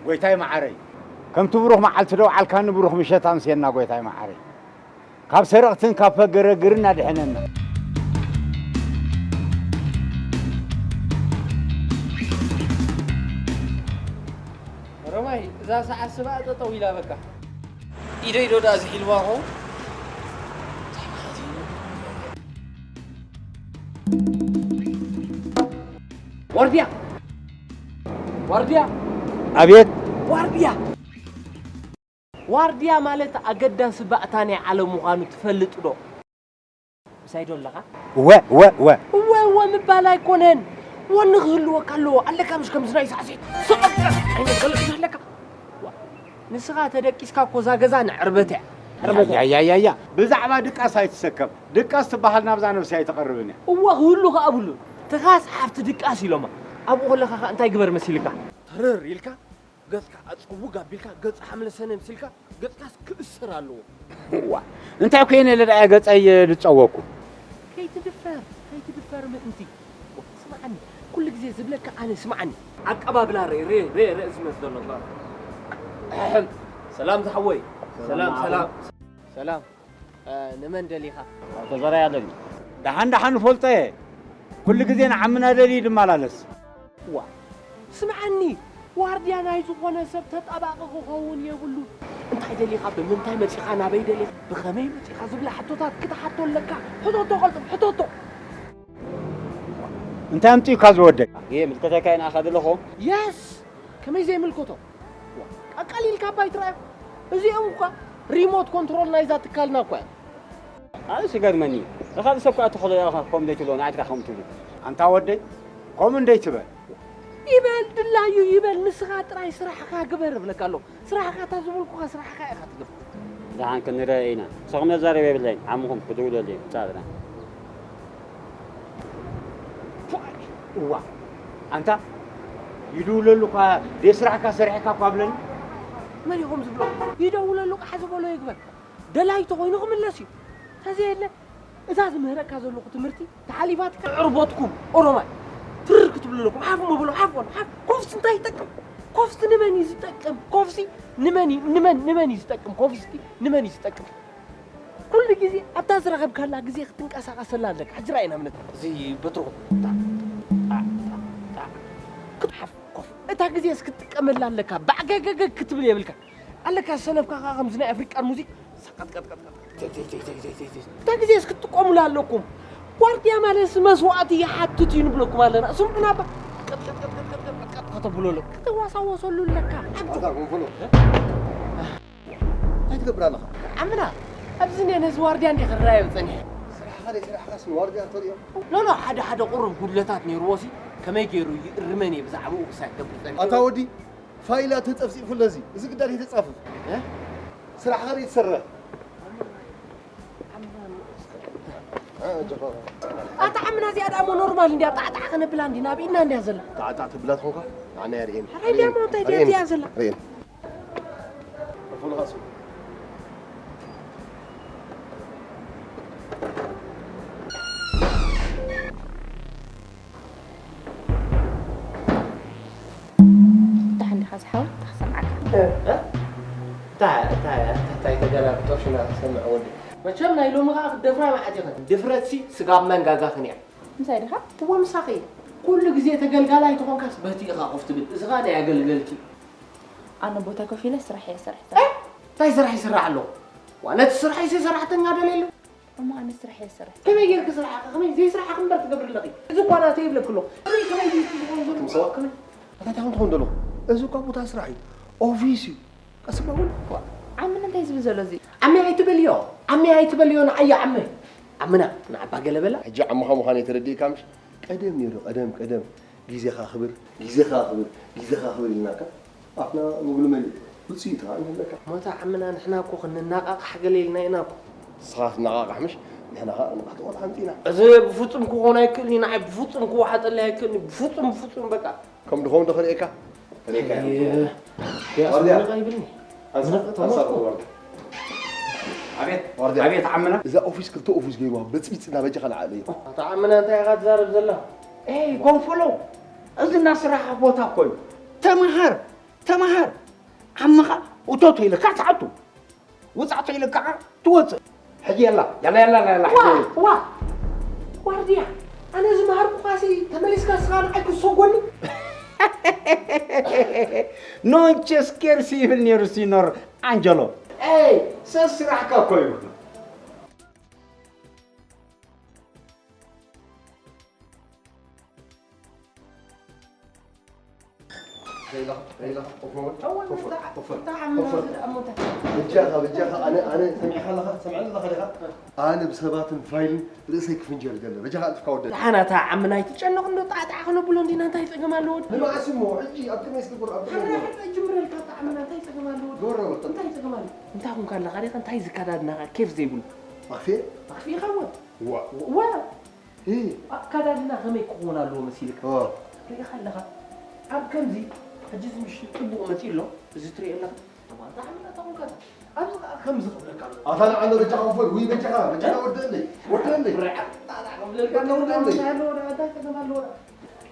ጎይታይ መዓረይ፣ ከምቲ ብሩኽ መዓልቲ ደው ዓልካኒ ብሩኽ ምሸት ኣምስየና ጎይታይ መዓረይ። ካብ ሰረቕትን ካብ ፈገረግርን ኣድሕነና። ረማይ፣ እዛ ሰዓት ስባ ጠጠው ኢላ በቃ። ኢዶ ኢዶ ደኣ ዝሒልዋ ኾ። ዋርድያ! ዋርድያ! ኣቤት። ዋርድያ! ዋርድያ ማለት ኣገዳሲ ባእታ ናይ ዓለም ምዃኑ ትፈልጥ ዶ? ምሳይ ዶ ኣለኻ? እወ እወ እወ። እወ እወ ምባል ኣይኮነን። ወኒ ክህልወካ ኣለዎ። ኣለካ ምሽ ከምዚ ናይ ሳዕሲዕ ስቕ ኢልካ ዓይነት ገለ ኣለካ። ዋ፣ ንስኻ ተደቂስካ እኮ እዛ ገዛ ንዕርበት እያ። ዕርበት እያ። ያያያያ፣ ብዛዕባ ድቃስ ኣይትሰከፍ። ድቃስ ትበሃል ናብዛ ነብሲ ኣይትቐርብን እያ። እወ ክህሉ ከኣ ብሉ። ትኻስ ሓፍቲ ድቃስ ኢሎማ። ኣብኡ ከለኻ ከኣ እንታይ ግበር መሲልካ? ተረር ኢልካ ገጽካ ኣጸውግ ኣቢልካ ገጽ ሓምለ ሰነ ምሲልካ ገጽካስ ክእሰር ኣለዎ። እዋ፣ እንታይ ኮይነ ኢለ ደኣ ገጸይ ዝጸወኩ? ከይትድፈር፣ ከይትድፈር ምእንቲ። ስምዓኒ፣ ኩሉ ግዜ ዝብለካ ኣነ ስምዓኒ። ኣቀባብላ ሬ ሬ ሬ ሬ ዝመስል ዘሎ እባ። ኣሕም፣ ሰላም ዝሓወይ። ሰላም፣ ሰላም። ሰላም። እ፣ ንመን ደሊኻ? ኣቶ ዘርኣይ ኣለኒ። ደሓን ደሓን እፈልጦ እየ። ኩሉ ግዜ ንዓምና ደልዩ ድመላለስ። ዋ፣ ስምዓኒ፣ ዋርድያ ናይ ዝኾነ ሰብ ተጣባቒ ክኸውን የብሉን። እንታይ ደሊኻ፣ ብምንታይ መጺኻ፣ ናበይ ደሊኻ፣ ብኸመይ መጺኻ ዝብላ ሕቶታት ክትሓቶ ኣለካ። ሕተቶ፣ ቀልጥፍ፣ ሕተቶ። እንታይ ኣምጺኡካ ዝወደይ? ይምልከተካ እዩ ንኣኻ ዘለኹ። የስ! ከመይ ዘይምልከቶ? ዋ፣ ቀቀል ኢልካ እባ ኣይትርኣዮ። እዚኦም እኳ ሪሞት ኮንትሮል ናይዛ ትካልና እኳ እዮም። ኣነስ ይገርመኒ እዩ። ንኻልእ ሰብ ከኣ ትኽእሎ ኢኻ ከምኡ ዘይትብሎ፣ ንዓይ ጥራሕ ከምኡ ትብሎ። ኣንታ ወደይ፣ ከምኡ እንደይትበል። ይበል ድላዩ ይበል፣ ንስኻ ጥራይ ስራሕኻ ግበር እብለካ ኣለኹ። ስራሕኻ እታ ዝበልኩኻ ስራሕኻ ኢኻ ትገብር። ደሓን ክንርአ ኢና። ንስኹም ነዛርብ የብለይን፣ ዓምኹም ክድውለሉ እየ፣ ምጻእ ጥራይ። እዋ፣ ኣንታ ይድውለሉ እኳ፣ ዘይስራሕካ ሰሪሕካ እኳ ብለኒ። መን ኢኹም ዝብሎ? ይደውለሉ፣ ቃሕ ዝበሎ ይግበር። ደላይ ተኾይኑ ክምለስ እዩ። ተዘየለ፣ እዛ ዝምህረካ ዘለኹ ትምህርቲ ተሓሊፋትካ፣ ዕርበትኩም ኦሮማይ ትርር ክትብሉ ኣለኩም። ሓፍ ምበሉ፣ ሓፍ በሉ፣ ሓፍ። ኮፍሲ እንታይ ይጠቅም? ኮፍሲ ንመን እዩ ዝጠቅም? ኮፍሲ ንመን እዩ፣ ንመን፣ ንመን እዩ ዝጠቅም? ኮፍሲ ንመን እዩ ዝጠቅም? ኩሉ ግዜ ኣብታ ዝረኸብካላ ግዜ ክትንቀሳቐሰላ ኣለካ። ሕጂ ርኣየና እምነት። እዚ በትርኹም። ጣዕ፣ ጣዕ፣ ጣዕ፣ ጣዕ። ክትሓፍ ኮፍ። እታ ግዜስ ክትጥቀመላ ኣለካ። ባዕገገገግ ክትብል የብልካ። ኣለካ ሰለፍካ ከኣ ከምዚ ናይ ኣፍሪቃን ሙዚክ ሰቀጥቀጥቀጥቀጥቀጥ። ተይ፣ ተይ፣ ተይ፣ ተይ፣ ተይ፣ ተይ፣ ተይ። እታ ግዜስ ክትጥቀሙላ ኣለኩም። ዋርድያ ማለትስ መስዋእቲ ይሓትት እዩ ንብለኩም ኣለና። ስምዑና እባ። ቀጥቀጥቀጥቀጥቀጥቀጥ ከተብሎ ኣሎ። ክትዋሳወሰሉ ኣለካ። ኣታ ጉንፍሎ። እንታይ ትገብር ኣለኻ? ዓምና፣ ኣብዚ እኔ ነዚ ዋርድያ እንዲኻ ክረኣዮ ጸኒሐ። ስራሕኻ ደይ ስራሕኻስ ንዋርድያ ተርእዮ? ሎሎ፣ ሓደ ሓደ ቁሩብ ጉድለታት ነይርዎ ሲ፣ ከመይ ገይሩ ይእርመን እየ ብዛዕባኡ ክሳብ ክገብር ጸኒሐ። ኣታ ወዲ፣ ፋይላ ተጸፍጺፉ ኣለዚ። እዚ ግዳድ ይተጻፍፍ። እ? ስራሕኻ ደይ ትሰርሕ? ኣታ ዓምና እዚኣ ደኣ እሞ ኖርማል እንድያ፣ ጣዕጣዕ ከነብላ እንዲና፣ ኣብ ኢድና እንድያ ዘላ። ጣዕጣዕ ትብላ ትኾንካ? ንዓና የርእየኒ። ኣረ እንድያ እሞ እንታይ ድያ እዚኣ ዘላ? ኣርእየኒ። ደሓን ዲኻ ዝሓወይ? ክሰምዓካ። እንታይ እንታይ እንታይ እንታይ ተገላብጦሽ ኢና ክሰምዕ ወዲ። መቸም ናይ ሎሚ ኸዓ ክትደፍራ መዓት ኢኸን። ድፍረትሲ ስጋብ መንጋጋኽን እያ። ምሳይ ዲኻ? እወ ምሳኺ። ኩሉ ግዜ ተገልጋላይ ተኾንካስ በቲ ኢኻ ኮፍ ትብል። እዚ ኸዓ ናይ ኣገልገልቲ። ኣነ ቦታ ኮፍ ኢለ ስራሕ እየ ዝሰርሕ። እንታይ ስራሕ ይስራሕ ኣሎ? ዋ ነቲ ስራሕ ይሲ ሰራሕተኛ ደለየሉ። እሞ ኣነ ስራሕ እየ ዝሰርሕ። ከመይ ጌርኪ ስራሕኺ ከመይ ዘይስራሕኺ እምበር ትገብሪ ኣለኺ? እዚ እኳ ናተይ ይብለኪ ኣለኹ። ከመይ ከመይ ጌርኪ ዝኸውን ዘሎ? ኣቱም ሰባት ከመይ? ኣታ እንታይ ትኾኑ ዘለኹ? እዚ እኳ ቦታ ስራሕ እዩ። ኦፊስ እዩ። ቀስ በል እውን። ዓሚ እንታይ ዝብል ዘሎ እዚ? ዓሚ ኣይትበልዮ። ዓሚ ኣይትበልዮ ንዓያ ዓሚ። ዓምና ንዓባ ገለ በላ። ሕጂ ዓምኻ ምዃነይ ተረዲእካ ምሽ? ቀደም ነይሩ ቀደም ቀደም ግዜኻ ኣኽብር ግዜኻ ኣኽብር ግዜኻ ኣኽብር ኢልናካ። ኣፍና ምግሉ መሊኡ ውፅኢት ኸዓ ንህለካ። ሞታ ዓምና ንሕና እኮ ክንናቃቃሕ ገለ ኢልና ኢና እኮ። ንስኻ ትናቃቃሕ ምሽ ንሕና ኸዓ ንቃሕቲ ቆልዓ ኣምፂእና። እዚ ብፍፁም ክኾን ኣይክእልን እዩ ንዓይ ብፍፁም ክወሓጠለይ ኣይክእልን እዩ ብፍፁም ብፍፁም በቃ። ከም ድኾን ዶ ክርእየካ? ክርእየካ እየ። ኣየ፣ ኣስመራ ይብልኒ። ኣንሳ- ኣንሳ ተመርኩ። ወርዲ። ኣቤት ወርዲ። ኣቤት ዓምና። እዛ ኦፊስ ክልተ ኦፊስ ገይሩዋ በፅቢፅና በጃኻ ንዓለይ። ኣታ ዓምና እንታይ ኢኻ ትዛረብ ዘላ? ኤይ ጎንፈሎ፣ እዚ ናይ ስራሕ ቦታ እኮ እዩ። ተምሃር። ተምሃር ዓምኻ እቶ ተይልካ ትኣቱ፣ ውፃእ ተይልካ ትወፅእ። ሕጂ የላ፣ የላ፣ የላ፣ የላ፣ የላ፣ ዋ፣ ሕጂ የላ። ዋ፣ ዋርድያ፣ ኣነ ዝመሃርኩኻሲ ተመሊስካ ንስኻ ንዓይ ክትሰጎኒ? Non c'è scherzi ይብል ነይሩ ሲኖር ኣንጀሎ። ኤይ፣ ሰብ ስራሕካ እኮ እዩ። በጃኻ፣ በጃኻ፣ ኣነ፣ ኣነ፣ ሰሚዕኻ ኣለኻ? ሰምዐኒ ኣለኻ ዲኻ? ኣነ ብሰባትን ፋይልን ርእሰይ ክፍንጀር ገለ። በጃኻ ኣልጥፍካ ወደኒ። ደሓን ኣታ ዓምና ኣይትጨነቕ እንዶ ጣዕጣዕ ክነብሎ እንዲና እንታይ ጸገም ኣለዎ? ንመዓስ እሞ? ሕጂ ኣብ ቅድመይ እስኪ ቁር፣ ኣብ ቅድመይ ሕራይ ቁር። ሕራይ ጅምረልካ ኣታ ዓምና እንታይ ጸገም ኣለዎ? ግበሮ በቃ። እንታይ ጸገም ኣለዎ? እንታይ ኮንካ ኣለኻ ዲኻ? እንታይ ዝከዳድናኻ ኬፍ ዘይብሉ? ኣኽፊኤ? ኣኽፊእኻ ወ? ዋ። ዋ። እ። ኣከዳድና ከመይ ክኸውን ኣለዎ መሲልካ? ኦ። ርኢኻ ኣለኻ? ኣብ ከምዚ፣ ሕጂ እዚ ምሽ ጽቡቕ መጺኡ ኣሎ፣ እዚ ትሪኦ ኣለኻ? እዋ፣ እንታይ ዓይነት ኣታ ኮንካ? ኣብዚ ኸኣ ከምዚ ክብለካ ኣሎ። ኣታ ንዓሎ በጃኻ ክፈል፣ ውይ በጃኻ፣ በጃኻ ወደለይ፣ ወደለይ። ርዓ፣ ጣጣ ክብለልካ ወደለይ። ኣሎ፣ እንታይ ጸገም ኣለዎ?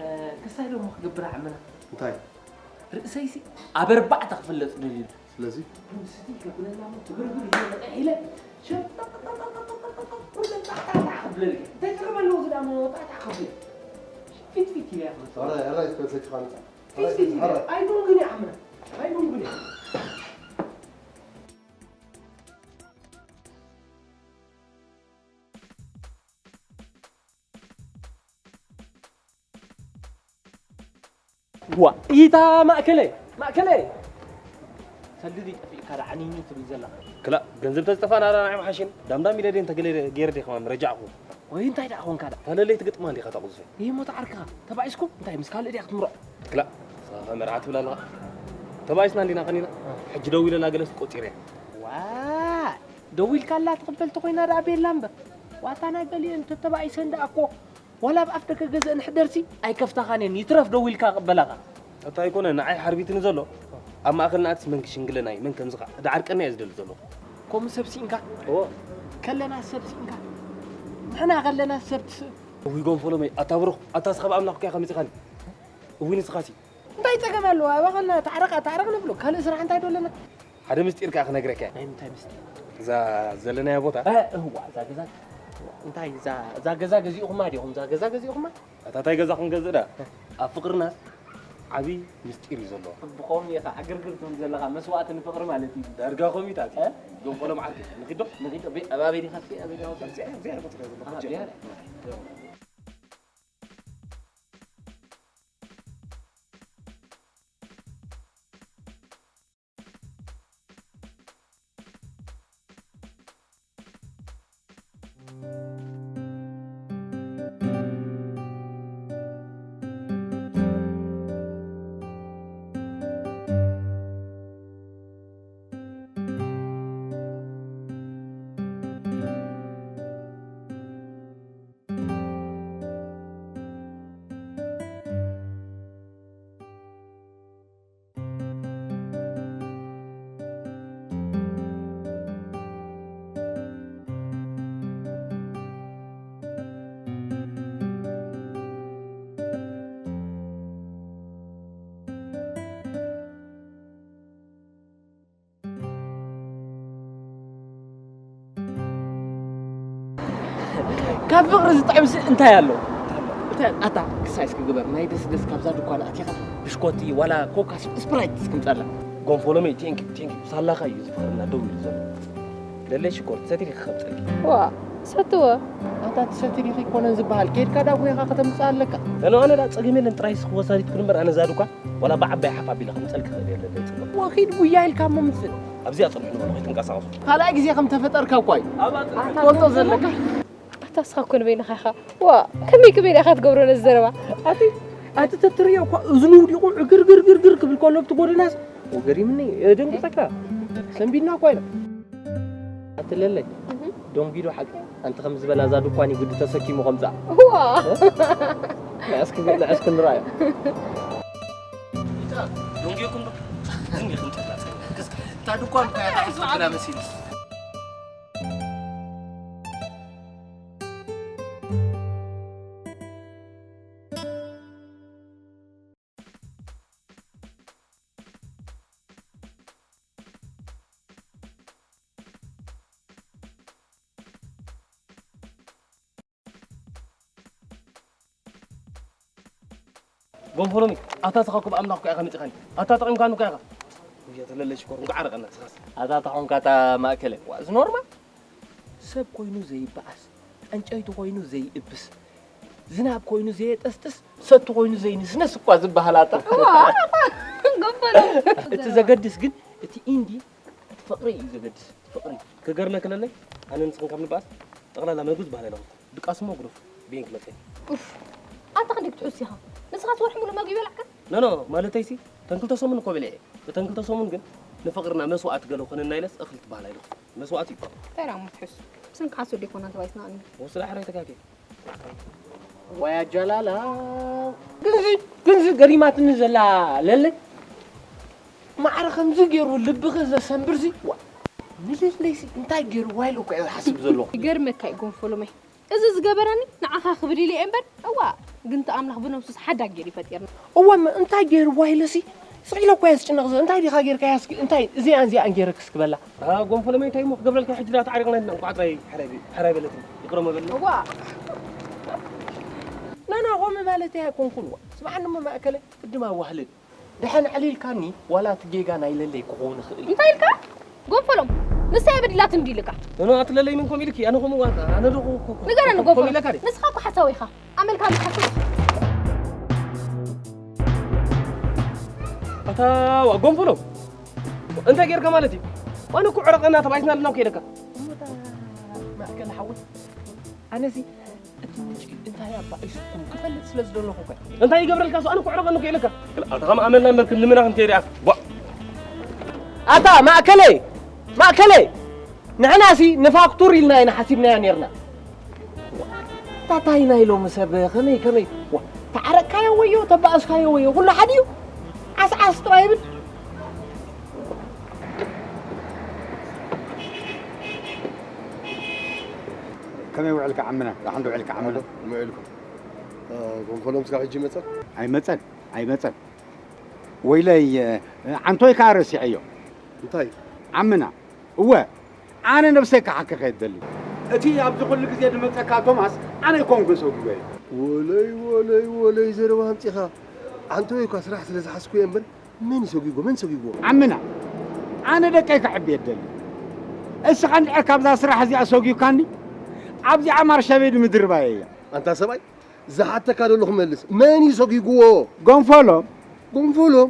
እ፣ ክሳይ ደሞ ክገብር ዓመና። እንታይ? ርእሰይሲ ኣብ ኣርባዕተ ክፍለጥ ደልዩ። ስለዚ? ስቲ ከብለና እሞ ትብርብር ኢለ መጠ ኢለ ሸብ ጠቅ ጠቅ ጠቅ ጠቅ ጠቅ ጠቅ ኩለን ጣዕጣዕጣዕ ከብለልካ። እንታይ ጸገም ኣለዎ? እዚ ደኣ እሞ ጣዕጣዕ ከብለ። ፊት ፊት ኢለ እያ ክመጽእ። ኧረ፣ ኧረ፣ ኣይትበል፣ ሰይፍኻ ኣምጻ። ፊት ፊት ኢለ። ኧረ። ኣይደንጉን እየ ዓምና። ኣይደንጉን እየ። ዋ፣ ኢታ ማእከለይ፣ ማእከለይ። ሰልዲ ጠፊእካ ደኣ ዓኒኒ ትብል ዘላ። ክላእ፣ ገንዘብ ተዝጠፋና ደኣ ንዓይ ምሓሸኒ። ዳምዳም ኢለ ድየ እንተ ገለ ገይረ ድየ ከማን ረጃዕኩ። ወይ እንታይ ደኣ ኾንካ ደኣ? እታ ለለይቲ ግጥማ እንዲኻ ተቕዝፈ። ይህ ሞት ዓርክኻ፣ ተባኢስኩም? እንታይ ምስ ካልእ ድያ ክትምርዖ? ክላእ፣ ንስኻ ከ መርዓ ትብል ኣለኻ። ተባኢስና እንዲና ቀኒና። እ። ሕጂ ደዊለላ ገለስ ቆጺረያ። ዋ፣ ደዊልካላ ትቕበል ተኾይና ደኣ ቤላ እምበር። ዋታ ናይ ገሊአን ተተባኢሰን ደኣ እኮ። ዋላ ኣብ ኣፍ ደገ ገዝአን ሕደርሲ ኣይከፍታኻን እየን፣ ይትረፍ ደዊልካ ክቕበላኻ። ኣታ ኣይኮነ፣ ንዓይ ሓርቢትኒ ዘሎ። ኣብ ማእከል ንኣትስ መን ክሽንግለና እዩ፣ መን ከምዚ ኸዓ። ደዓርቀኒ እየ ዝደሊ ዘለኹ። ከምኡ ሰብ ስኢንካ? እወ። ከለና ሰብ ስኢንካ? ንሕና ከለና ሰብ ትስእ? እውይ ጎንፎሎመይ፣ ኣታ ብሩኽ፣ ኣታ እስኻ ብኣምላኽ እኮ ኢኻ መጺኻኒ። እውይ ንስኻሲ? እንታይ ጸገም ኣለዎ? ኣባኸና ታዕረቕ፣ ታዕረቕ ንብሎ። ካልእ ስራሕ እንታይ ዶ ኣለና? ሓደ ምስጢር ከኣ ክነግረካ እየ። ናይ ምንታይ ምስጢር? እዛ ዘለናያ ቦታ? እ፣ እዋ፣ እዛ ገዛ፣ እንታይ፣ እዛ፣ እዛ ገዛ ገዚእኹማ ዲኹም? እዛ ገዛ ገዚእኹማ? ኣታ እንታይ ገዛ ክንገዝእ ደኣ? ኣብ ፍቕርናስ ዓቢ ምስጢር እዩ ዘሎ። ብኸምኡ ኢኻ ዕግርግር ትብል ዘለኻ፣ መስዋእቲ ንፍቕሪ ማለት እዩ። ዳርጋ ከምኡ እዩ ታቲ። እ? ዶንቆሎ መዓልቲ። ንኺዶ? ንኺዶ። ቤ-፣ ኣብ ኣበይ ዲኻ? ኣብ ኣበይ ዲኻ? ኣብዚኣ፣ ኣብዚኣ ቦታ ዘለኹ። ኣሃ፣ ጀርመን። ኣብዚኣ። ካብ ፍቕሪ ዝጥዕምሲ እንታይ ኣሎ? እንታይ ኣታ ክሳይ እስኪ ግበር፣ ናይ ደስ ደስ ካብዛ ድኳን ኣቲኻ ብሽኮቲ ዋላ ኮካ ስፕራይት እስኪ ምጻላ። ጎንፎሎመይ፣ ቴንክ ዩ፣ ቴንክ ዩ። ሳላኻ እዩ እዚ ፍቕርና ደው ኢሉ ዘሎ። ለለይ ሽኮር ትሰቲ ዲኺ ከምጸልኪ? ዋ፣ ሰትወ። ኣታ ትሰቲ ዲኺ ኣይኮነን ዝበሃል። ኬድካ ዳቦ ኢኻ ከተምጽእ ኣለካ። ኣነ፣ ኣነ ዳ ጸገም የለን፣ ጥራይ እስኪ ወሳዲት ኩን እምበር ኣነ እዛ ድኳን ዋላ ብዓባይ ሓፍ ኣቢለ ከምጸልኪ ክእል የለ ለለይ ጽቡቕ። ወኺድ ጉያ ኢልካ እሞ ምጽእ። ኣብዚኣ ጽንሑ ንበሉ ከይትንቀሳቐሱ። ካልኣይ ግዜ ከም ተፈጠርካ እኳ እዩ ኣብኣ ጽንሑ ትፈልጦ ዘለካ። ኣታ እስኻ እኮ ንበይንኻ ኢኻ። ዋ፣ ከመይ ከመይ ኢኻ ትገብሮ ነዚ ዘረባ? ኣቲ፣ ኣቲ ተትርእዮ እኳ እዝኑ ውዲቑ ዕግር ግር ግር ግር ክብል ከሎ ኣብቲ ጎደናስ፣ ወገሪምኒ፣ የደንግጸካ። ሰንቢድና እኳ ኢና። ኣቲ ለለይ፣ እህ። ደንጒዩ ሓቂ። ኣንቲ ከም ዝበላ እዛ ድኳን እዩ ግዲ ተሰኪሙ ከምዛ። ዋ። ንዕስኪ፣ ንዕስኪ ንርኣዮ። ደንጒዩኩም ዶ? ዝም ኢልኩም ጨፍላቕ። ክስ-፣ እታ ድኳን እኮ እያ ትዓጽው ክላ መሲሉ። ጎንፎሎሚ፣ ኣታ ስኻ እኮ ብኣምላኽ እኮ ኢኻ መጺኻኒ። ኣታ ጠቒምካኒ እኮ ኢኻ። ውየ ተለለ ሽኮር፣ እንኳዕ ዓረቐና ስኻስ። ኣታ ተኾንካ እታ ማእከለ። ዋ፣ እዚ ኖርማል? ሰብ ኮይኑ ዘይበኣስ፣ ዕንጨይቲ ኮይኑ ዘይእብስ፣ ዝናብ ኮይኑ ዘየጠስጥስ፣ ሰቲ ኮይኑ ዘይንስነስ እኳ ዝበሃል ኣታ። ዋ፣ ጎንፎሎ። እቲ ዘገድስ ግን እቲ ኢንዲ፣ እቲ ፍቕሪ እዩ ዘገድስ። እቲ ፍቕሪ። ክገርመኪ ለለይ፣ ኣነ ንስኽን ካብ ንበኣስ ጠቕላላ መግቢ ዝበሃል ኣይለኹ። ድቃስ እሞ ግደፉ፣ ብየን ክመጸኒ። ኡፍ፣ ኣንታ ክንደይ ክትሕሱ ኢኻ? ንስኻስ ወርሒ ሙሉእ መግቢ በላዕካ? ኖ፣ ኖ፣ ማለተይሲ፣ እተን ክልተ ሰሙን እኮ በሊዐ። እተን ክልተ ሰሙን ግን ንፍቕርና መስዋእቲ ገለ ኮነና ኢለስ እኽሊ ትበሃል ኣይለኹ። መስዋእቲ እዩ። እንታይ ደኣ እሞ ትሕሱ? ብሰንኪ ሓሶት ዶ ይኮና ተባኢስና ኣኒ? ወስዳ ሕራይ ተካኪ። ዋይ ኣጃላላ። ግንዚ፣ ግንዚ ገሪማትኒ ዘላ ለለ። ማዕረ ከምዚ ገይሩ ልብኺ ዘሰንብርዚ። ዋ፣ ንለለይሲ እንታይ ገይሩ ዋይል እኮ እየ ዝሓስብ ዘለኹ። ይገርመካ እዩ ጎንፎሎመይ። እዚ ዝገበረኒ ንዓኻ ክብል ኢለ እየ እምበር፣ እዋ፣ ግን እቲ ኣምላኽ ብነብሱስ ሓዳግ ገይሩ ይፈጢርና። እዋ፣ እሞ እንታይ ገይሩ ዋይለሲ? ስቕ ኢለ እኮ እየ ዝጭነቕ ዘ-፣ እንታይ ዲኻ ጌርካያ እስኪ? እንታይ እዚኣን እዚኣን ገይረክስ ክበላ? ኣ፣ ጎንፎሎመይ እንታይ እሞ ክገብረልካ ሕጂ ደኣ ተዓሪቕና ኢልና እንቋዕ ጥራይ ሕራይ በ-፣ ሕራይ በለትኒ። ይቕረ እሞ በለኒ። እዋ። ና፣ ና፣ ከምኡ ማለተይ ኣይኮንኩን። ዋ፣ ስምዓኒ እሞ ማእከለ ቅድም ኣዋህልል። ደሓን ዕሊልካኒ ዋላ እቲ ጌጋ ናይ ለለይ ክኸውን ይኽእል እዩ። እንታይ ኢልካ? ጎንፎሎም፣ ንሳ እየ በዲላትኒ ድዩ ኢልካ? ኖ፣ ኖ፣ ኣቲ ለለይ መን ከምኡ ኢልኪ? ኣነ ከምኡ፣ ኣነ ዶ ኮ-፣ ኮ-፣ ንገረኒ ኮ-፣ ከምኡ ጎንፎሎም። ኢለካ ድየ? ንስኻ እኮ ሓሳዊ ኢኻ። ኣመልካ ምትሓስብ። ኣታ ዋ፣ ጎንፎሎም። እንታይ ጌርካ ማለት እዩ? ኣነ እኮ ዕረቐና ተባኢስና ኣለና እኮ ኢለካ። እሞ እታ ማእከል ሓወይ፣ ኣነሲ እቲ ምንጪ እንታይ ኣባኢሱኩም ክፈልጥ ስለ ዝደለኹ እኮ። እንታይ ይገብረልካ? ኣነ እኮ ዕረቐኒ እኮ ኢለካ። ኣታ ከም ኣመልና እምበር ክንልምና ክንከይድ እያ። ቧ። ኣታ ማእከለይ፣ ማእከለይ፣ ንሕናሲ ንፋክቱር ኢልና ኢና ሓሲብናያ ኔርና። ታታይ ናይ ሎሚ ሰብ ከመይ፣ ከመይ? ዋ፣ ተዓረቅካዮ ወዮ፣ ተባእስካዮ ወዮ፣ ኩሉ ሓደ እዩ። ዓስዓስ ጥራይ ይብል። ከመይ ውዕልካ ዓምና? ደሓን ዶ ውዕልካ ዓምና? ከመይ ውዕልኩም? እ፣ ጎንፎሎም ስጋብ ሕጂ ይመጸ? ኣይመጸን፣ ኣይመጸን። ወይለይ፣ እ፣ ዓንቶይ ከኣ ረሲዐዮ። እንታይ? ዓምና። እወ፣ ኣነ ነብሰይ ክሓክኽ እየ ዝደሊ። እቲ ኣብዚ ኩሉ ግዜ ዝመጸካ ቶማስ ኣነ ኣይኮንኩን ሰጒጎዮ። ወለይ፣ ወለይ፣ ወለይ ዘረባ ኣምጺኻ። ዓንቶይ እኳ ስራሕ ስለ ዝሓዝኩ እየ እምበር፣ መን እዩ ሰጒጎ? መን ሰጒጎ? ዓምና፣ ኣነ ደቀይ ከዕቢ እየ ዝደሊ። እስኻ እንድሕር ካብዛ ስራሕ እዚኣ ሰጒግካኒ፣ ኣብዚኣ ማርሻ ቤድ ምድርባየይ እያ። ኣንታ ሰብኣይ፣ ዝሓተካ ዘለኹ መልስ። መን እዩ ሰጒግዎ? ጎንፎሎም። ጎንፎሎም?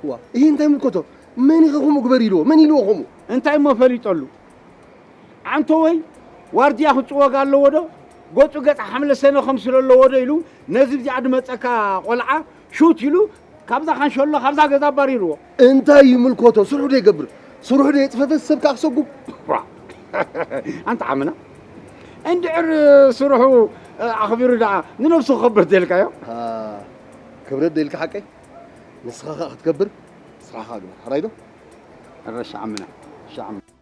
ዋ፣ ይሄ እንታይ ምልከቶ? መን ኢኸ ከምኡ ግበር ኢልዎ? መን ኢልዎ ከምኡ? እንታይ እሞ ፈሊጠሉ? ዓንቶወይ ዋርድያ ክጽወግ ኣለዎ ዶ? ገጹ ገጽ ሓምለ ሰነ ከምስሎ ኣለዎ ዶ ኢሉ ነዚ ብዚኣ ድመጸካ ቆልዓ ሹት ኢሉ ካብዛ ካንሸሎ ካብዛ ገዛ ኣባሪርዎ። እንታይ ይምልከቶ? ስርሑ ዶ ይገብር? ስርሑ ዶ የጽፈፈ ሰብ ከኣ ክሰጉም? ዋ። ኣንታ ዓምና፣ እንድሕር ስርሑ ኣኽቢሩ ደኣ ንነብሱ ክኸብር ደልካዮ? ሃ፣ ክብረት ደልካ ሓቀይ? ንስኻ ከኣ ክትከብር ስራሕኻ ግበር። ሕራይ ዶ? ሕራይ ሻዕ ዓምና፣ ሻዕ ዓምና።